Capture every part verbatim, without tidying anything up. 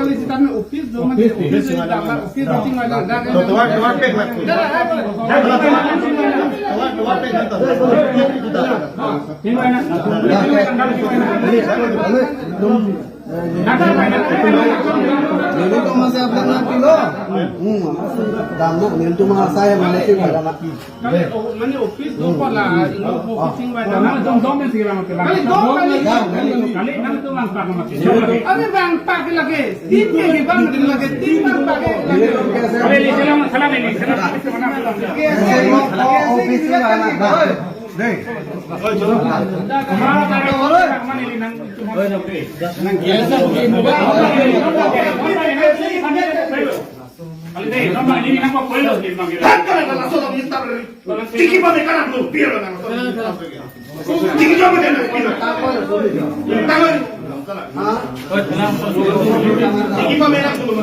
kali sitame office do mane office do, office do, ting mane dak. To, tovar, tovar pek lagi. Dak, dak, dak. Tovar, tovar pek lagi. Ting mane. Nelitum masih apa nak pilo? Hmm, dam nak nelitum masih apa nak pilo? Kali, oh, mane office do pala, ino office ting ba. Nangtum dom si lang te lang. Kali dom kali. Kali nangtum langpak mati. Ave langpak lagi. Tin ke bang lagi, tin langpak lagi. Kali ni salam, salam ni, salam. Office lang. Dei. Tiki pa me kanak lo, pir lo nang. Tiki jo me kanak, pir. Tangan. Tiki pa me nak lo.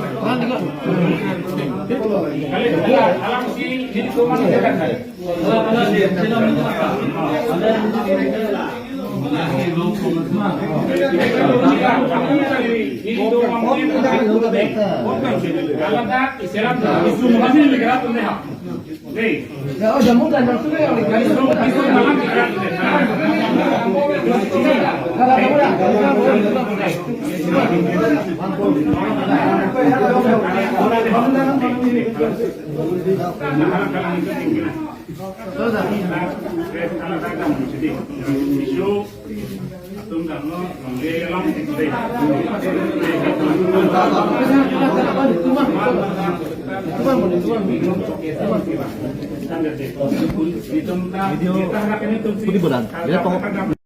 Putih bodan. Dia tong.